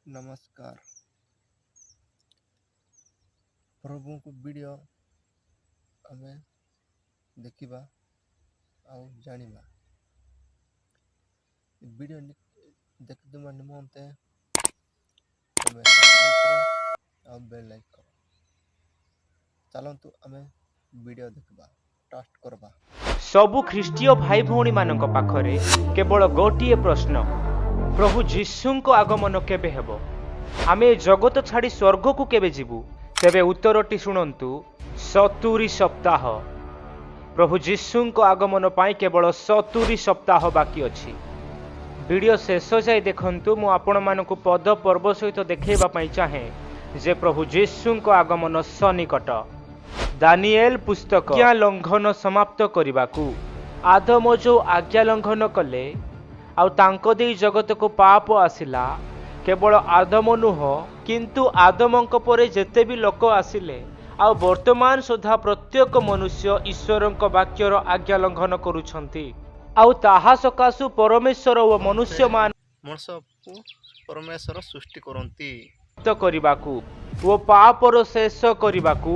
ନମସ୍କାର। ପ୍ରଭୁଙ୍କୁ ଭିଡ଼ିଓ ଆମେ ଦେଖିବା ଆଉ ଜାଣିବା। ଭିଡ଼ିଓ ଦେଖିଦେବା ନିମନ୍ତେ ତୁମେ ସବସ୍କ୍ରାଇବ୍ କର ଆଉ ବେଲ୍ ଲାଇକ୍ କର। ଚାଲନ୍ତୁ, ଆମେ ଭିଡ଼ିଓ ଦେଖିବା ଷ୍ଟାର୍ଟ କରିବା। ସବୁ ଖ୍ରୀଷ୍ଟୀୟ ଭାଇ ଭଉଣୀମାନଙ୍କ ପାଖରେ କେବଳ ଗୋଟିଏ ପ୍ରଶ୍ନ, ପ୍ରଭୁ ଯୀଶୁଙ୍କ ଆଗମନ କେବେ ହେବ? ଆମେ ଏ ଜଗତ ଛାଡ଼ି ସ୍ୱର୍ଗକୁ କେବେ ଯିବୁ? ତେବେ ଉତ୍ତରଟି ଶୁଣନ୍ତୁ, 70 ସପ୍ତାହ। ପ୍ରଭୁ ଯୀଶୁଙ୍କ ଆଗମନ ପାଇଁ କେବଳ 70 ସପ୍ତାହ ବାକି ଅଛି। ଭିଡ଼ିଓ ଶେଷ ଯାଇ ଦେଖନ୍ତୁ। ମୁଁ ଆପଣମାନଙ୍କୁ ପଦ ପର୍ବ ସହିତ ଦେଖାଇବା ପାଇଁ ଚାହେଁ ଯେ ପ୍ରଭୁ ଯୀଶୁଙ୍କ ଆଗମନ ସନ୍ନିକଟ। ଦାନିଏଲ ପୁସ୍ତକ। ଆଜ୍ଞା ଲଙ୍ଘନ ସମାପ୍ତ କରିବାକୁ। ଆଦମ ଯୋଉ ଆଜ୍ଞା ଲଙ୍ଘନ କଲେ ଆଉ ତାଙ୍କ ଦେଇ ଜଗତକୁ ପାପ ଆସିଲା, କେବଳ ଆଦମ ନୁହଁ, କିନ୍ତୁ ଆଦମଙ୍କ ପରେ ଯେତେ ବି ଲୋକ ଆସିଲେ ଆଉ ବର୍ତ୍ତମାନ ସୁଦ୍ଧା ପ୍ରତ୍ୟେକ ମନୁଷ୍ୟ ଈଶ୍ୱରଙ୍କ ବାକ୍ୟର ଆଜ୍ଞା ଲଙ୍ଘନ କରୁଛନ୍ତି। ଆଉ ତାହା ସକାଶୁ ପରମେଶ୍ୱର ଓ ମନୁଷ୍ୟମାନ ମଣିଷକୁ ପରମେଶ୍ୱର ସୃଷ୍ଟି କରନ୍ତି। କରିବାକୁ ଓ ପାପର ଶେଷ କରିବାକୁ।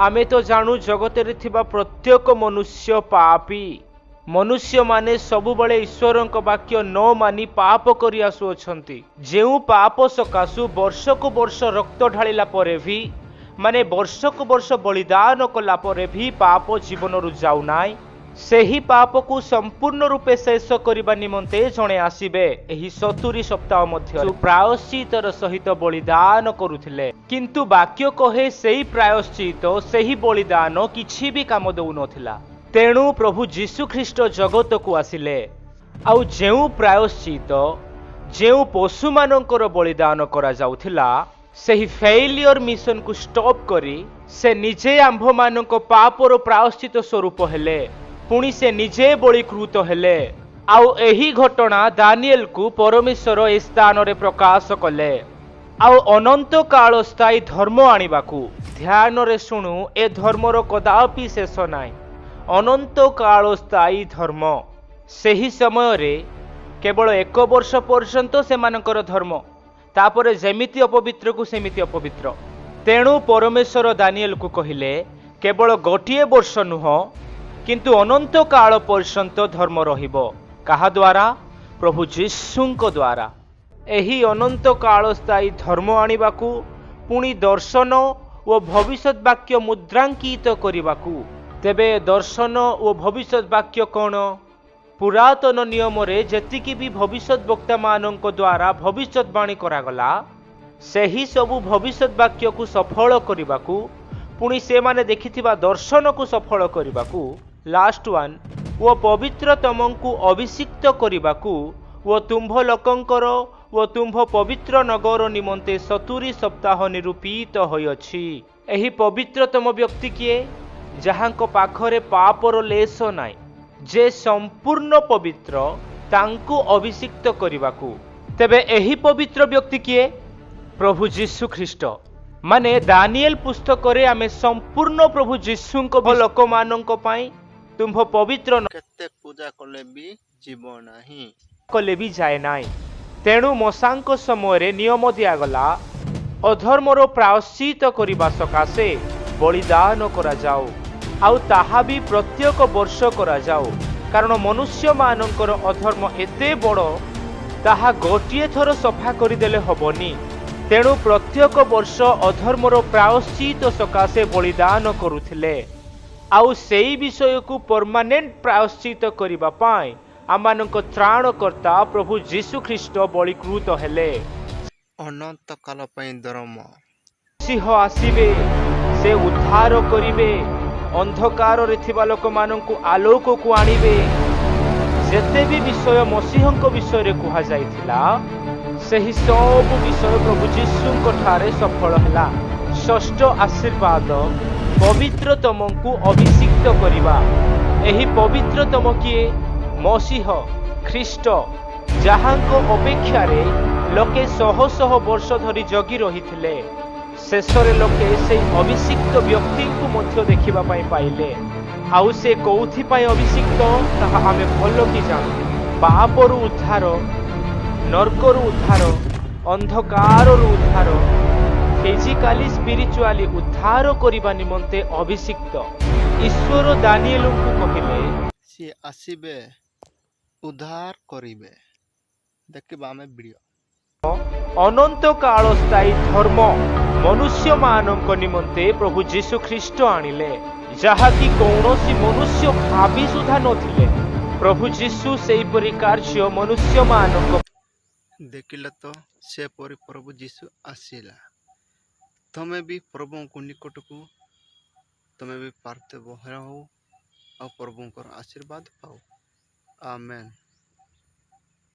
ଆମେ ତ ଜାଣୁ, ଜଗତରେ ଥିବା ପ୍ରତ୍ୟେକ ମନୁଷ୍ୟ ପାପୀ। ମନୁଷ୍ୟମାନେ ସବୁବେଳେ ଈଶ୍ୱରଙ୍କ ବାକ୍ୟ ନ ମାନି ପାପ କରି ଆସୁଅଛନ୍ତି, ଯେଉଁ ପାପ ସକାଶୁ ବର୍ଷକୁ ବର୍ଷ ରକ୍ତ ଢାଳିଲା ପରେ ବି, ମାନେ ବର୍ଷକୁ ବର୍ଷ ବଳିଦାନ କଲା ପରେ ବି ପାପ ଜୀବନରୁ ଯାଉନାହିଁ। ସେହି ପାପକୁ ସମ୍ପୂର୍ଣ୍ଣ ରୂପେ ଶେଷ କରିବା ନିମନ୍ତେ ଜଣେ ଆସିବେ। ଏହି 70 ସପ୍ତାହ ମଧ୍ୟ ପ୍ରାୟଶ୍ଚିତର ସହିତ ବଳିଦାନ କରୁଥିଲେ, କିନ୍ତୁ ବାକ୍ୟ କହେ ସେଇ ପ୍ରାୟଶ୍ଚିତ, ସେହି ବଳିଦାନ କିଛି ବି କାମ ଦଉନଥିଲା। ତେଣୁ ପ୍ରଭୁ ଯୀଶୁ ଖ୍ରୀଷ୍ଟ ଜଗତକୁ ଆସିଲେ ଆଉ ଯେଉଁ ପ୍ରାୟଶ୍ଚିତ, ଯେଉଁ ପଶୁମାନଙ୍କର ବଳିଦାନ କରାଯାଉଥିଲା, ସେହି ଫେଇଲିୟର ମିଶନକୁ ଷ୍ଟପ୍ କରି ସେ ନିଜେ ଆମ୍ଭମାନଙ୍କ ପାପର ପ୍ରାୟଶ୍ଚିତ ସ୍ୱରୂପ ହେଲେ। ପୁଣି ସେ ନିଜେ ବଳିକୃତ ହେଲେ। ଆଉ ଏହି ଘଟଣା ଦାନିଏଲକୁ ପରମେଶ୍ୱର ଏ ସ୍ଥାନରେ ପ୍ରକାଶ କଲେ ଆଉ ଅନନ୍ତ କାଳ ସ୍ଥାୟୀ ଧର୍ମ ଆଣିବାକୁ। ଧ୍ୟାନରେ ଶୁଣୁ, ଏ ଧର୍ମର କଦାପି ଶେଷ ନାହିଁ। ଅନନ୍ତ କାଳ ସ୍ଥାୟୀ ଧର୍ମ। ସେହି ସମୟରେ କେବଳ ଏକ ବର୍ଷ ପର୍ଯ୍ୟନ୍ତ ସେମାନଙ୍କର ଧର୍ମ, ତାପରେ ଯେମିତି ଅପବିତ୍ରକୁ ସେମିତି ଅପବିତ୍ର। ତେଣୁ ପରମେଶ୍ୱର ଦାନିଏଲକୁ କହିଲେ, କେବଳ ଗୋଟିଏ ବର୍ଷ ନୁହଁ, କିନ୍ତୁ ଅନନ୍ତ କାଳ ପର୍ଯ୍ୟନ୍ତ ଧର୍ମ ରହିବ। କାହା ଦ୍ୱାରା? ପ୍ରଭୁ ଯୀଶୁଙ୍କ ଦ୍ୱାରା। ଏହି ଅନନ୍ତ କାଳ ସ୍ଥାୟୀ ଧର୍ମ ଆଣିବାକୁ, ପୁଣି ଦର୍ଶନ ଓ ଭବିଷ୍ୟତ ବାକ୍ୟ ମୁଦ୍ରାଙ୍କିତ କରିବାକୁ। ତେବେ ଦର୍ଶନ ଓ ଭବିଷ୍ୟତ ବାକ୍ୟ କ'ଣ? ପୁରାତନ ନିୟମରେ ଯେତିକି ବି ଭବିଷ୍ୟତ ବକ୍ତାମାନଙ୍କ ଦ୍ୱାରା ଭବିଷ୍ୟତବାଣୀ କରାଗଲା, ସେହି ସବୁ ଭବିଷ୍ୟତ ବାକ୍ୟକୁ ସଫଳ କରିବାକୁ, ପୁଣି ସେମାନେ ଦେଖିଥିବା ଦର୍ଶନକୁ ସଫଳ କରିବାକୁ। ଲାଷ୍ଟ ୱାନ୍, ଓ ପବିତ୍ରତମଙ୍କୁ ଅଭିଷିକ୍ତ କରିବାକୁ ଓ ତୁମ୍ଭ ଲୋକଙ୍କର ଓ ତୁମ୍ଭ ପବିତ୍ର ନଗର ନିମନ୍ତେ 70 ସପ୍ତାହ ନିରୂପିତ ହୋଇଅଛି। ଏହି ପବିତ୍ରତମ ବ୍ୟକ୍ତି କିଏ? ଯାହାଙ୍କ ପାଖରେ ପାପର ଲେଶ ନାହିଁ, ଯେ ସମ୍ପୂର୍ଣ୍ଣ ପବିତ୍ର, ତାଙ୍କୁ ଅଭିଷିକ୍ତ କରିବାକୁ। ତେବେ ଏହି ପବିତ୍ର ବ୍ୟକ୍ତି କିଏ? ପ୍ରଭୁ ଯୀଶୁ ଖ୍ରୀଷ୍ଟ। ମାନେ ଦାନିଏଲ ପୁସ୍ତକରେ ଆମେ ସମ୍ପୂର୍ଣ୍ଣ ପ୍ରଭୁ ଯୀଶୁଙ୍କ ଲୋକମାନଙ୍କ ପାଇଁ, ତୁମ୍ଭ ପବିତ୍ର କେତେ ପୂଜା କଲେ ବି ଯିବ ନାହିଁ। କଲେ ବି ଯାଏ ନାହିଁ। ତେଣୁ ମୋଶାଙ୍କ ସମୟରେ ନିୟମ ଦିଆଗଲା, ଅଧର୍ମର ପ୍ରାୟଶ୍ଚିତ କରିବା ସକାଶେ ବଳିଦାନ କରାଯାଉ, ଆଉ ତାହା ବି ପ୍ରତ୍ୟେକ ବର୍ଷ କରାଯାଉ। କାରଣ ମନୁଷ୍ୟମାନଙ୍କର ଅଧର୍ମ ଏତେ ବଡ଼, ତାହା ଗୋଟିଏ ଥର ସଫା କରିଦେଲେ ହବନି। ତେଣୁ ପ୍ରତ୍ୟେକ ବର୍ଷ ଅଧର୍ମର ପ୍ରାୟଶ୍ଚିତ ସକାଶେ ବଳିଦାନ କରୁଥିଲେ। ଆଉ ସେଇ ବିଷୟକୁ ପରମାନେଣ୍ଟ ପ୍ରାୟଶ୍ଚିତ କରିବା ପାଇଁ ଆମମାନଙ୍କ ତ୍ରାଣକର୍ତ୍ତା ପ୍ରଭୁ ଯୀଶୁ ଖ୍ରୀଷ୍ଟ ବଳିକୃତ ହେଲେ। ଅନନ୍ତ କାଳ ପାଇଁ ଧର୍ମ। ସିଂହ ଆସିବେ, ସେ ଉଦ୍ଧାର କରିବେ, ଅନ୍ଧକାରରେ ଥିବା ଲୋକମାନଙ୍କୁ ଆଲୋକକୁ ଆଣିବେ। ଯେତେ ବି ବିଷୟ ମସିହଙ୍କ ବିଷୟରେ କୁହାଯାଇଥିଲା, ସେହି ସବୁ ବିଷୟ ପ୍ରଭୁ ଯୀଶୁଙ୍କ ଠାରେ ସଫଳ ହେଲା। ଷଷ୍ଠ ଆଶୀର୍ବାଦ, ପବିତ୍ରତମଙ୍କୁ ଅଭିଷିକ୍ତ କରିବା। ଏହି ପବିତ୍ରତମ କିଏ? ମସିହ ଖ୍ରୀଷ୍ଟ, ଯାହାଙ୍କ ଅପେକ୍ଷାରେ ଲୋକେ ଶହ ଶହ ବର୍ଷ ଧରି ଜଗି ରହିଥିଲେ। ଶେଷରେ ଲୋକେ ସେଇ ଅଭିଷିକ୍ତ ବ୍ୟକ୍ତିଙ୍କୁ ମଧ୍ୟ ଦେଖିବା ପାଇଁ ପାଇଲେ। ଆଉ ସେ କୋଉଥିପାଇଁ ଅଭିଷିକ୍ତ, ତାହା ଆମେ ଭଲ କି ଜାଣୁ। ପାପରୁ ଉଦ୍ଧାର, ନର୍କରୁ ଉଦ୍ଧାର, ଅନ୍ଧକାରରୁ ଉଦ୍ଧାର, ଫିଜିକାଲି ସ୍ପିରିଚୁଆଲି ଉଦ୍ଧାର କରିବା ନିମନ୍ତେ ଅଭିଷିକ୍ତ। ଈଶ୍ୱର ଦାନିଏଲଙ୍କୁ କହିଲେ, ସିଏ ଆସିବେ, ଉଦ୍ଧାର କରିବେ। ଦେଖିବା ଆମେ ଭିଡ଼ିଓ। ଅନନ୍ତ କାଳ ସ୍ଥାୟୀ ଧର୍ମ ମନୁଷ୍ୟମାନଙ୍କ ନିମନ୍ତେ ପ୍ରଭୁ ଯୀଶୁ ଖ୍ରୀଷ୍ଟ ଆଣିଲେ, ଯାହାକି କୌଣସି ମନୁଷ୍ୟ ଭାବି ସୁଦ୍ଧା ନଥିଲେ। ପ୍ରଭୁ ଯୀଶୁ ସେହିପରି କାର୍ଯ୍ୟ ମନୁଷ୍ୟମାନଙ୍କ ଦେଖିଲେ ତ, ସେପରି ପ୍ରଭୁ ଯୀଶୁ ଆସିଲା। ତମେ ବି ପ୍ରଭୁଙ୍କ ନିକଟକୁ ତମେ ବି ପାର୍ଥିବ ହଉ ଆଉ ପ୍ରଭୁଙ୍କର ଆଶୀର୍ବାଦ ପାଉ। ଆମେନ୍।